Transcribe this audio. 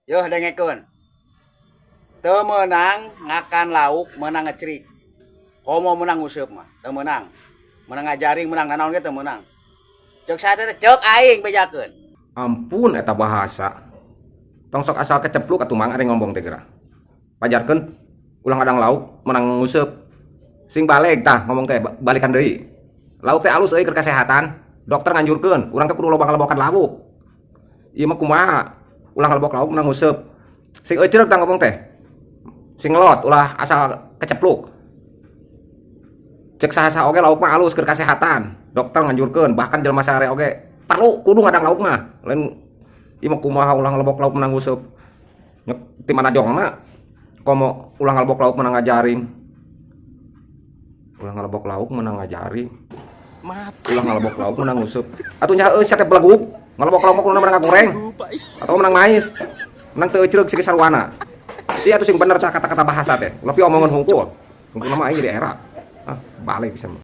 Yuh, dengekeun. Teu meunang ngakan lauk meunang ngecrik. Komo meunang nguseup mah, teu meunang. Meunang ngajaring, meunang nanaon ge teu meunang. Ceuk saha teh? Ceuk aing bejakeun. Ampun eta bahasa. Tong sok asal kecepluk atuh, Mang, ari ngomong teh geura. Pajarkeun ulah ngadang lauk menang nguseup. Sing balik tah ngomong teh, balikan deui. Lauk teh alus euy keur kesehatan. Dokter nganjurkeun urang teh kudu loba ngalebokan lauk. Ieu mah kumaha? Ulah ngalebok lauk menang nguseup. Sing euceureuh tah ngomong teh. Sing ngelot, ulah asal kecepluk. Cek saha-saha oge lauk mah alus keur kesehatan. Dokter nganjurkeun, bahkan jelema sare oge perlu kudu ngadang lauk mah. Lain ieu mah kumaha ulah ngalebok lauk menang nguseup. Nyek ti mana jongna? Komo ulah ngalebok lauk menang ngajaring. Ulah ngalebok lauk menang ngajaring. Mati. Ulah ngalebok lauk menang nguseup. Atuh nya euy sia teh beleguk. Ngalebok lauk mah kuduna menang ngagoreng atau menang mais. Menang teu euceureuh sigi sarwana. Ci atuh sing bener cah kata-kata bahasa teh. Ulah pi omongan hungkul. Hungkul mah aing jadi era. Ah, balik bisa mah.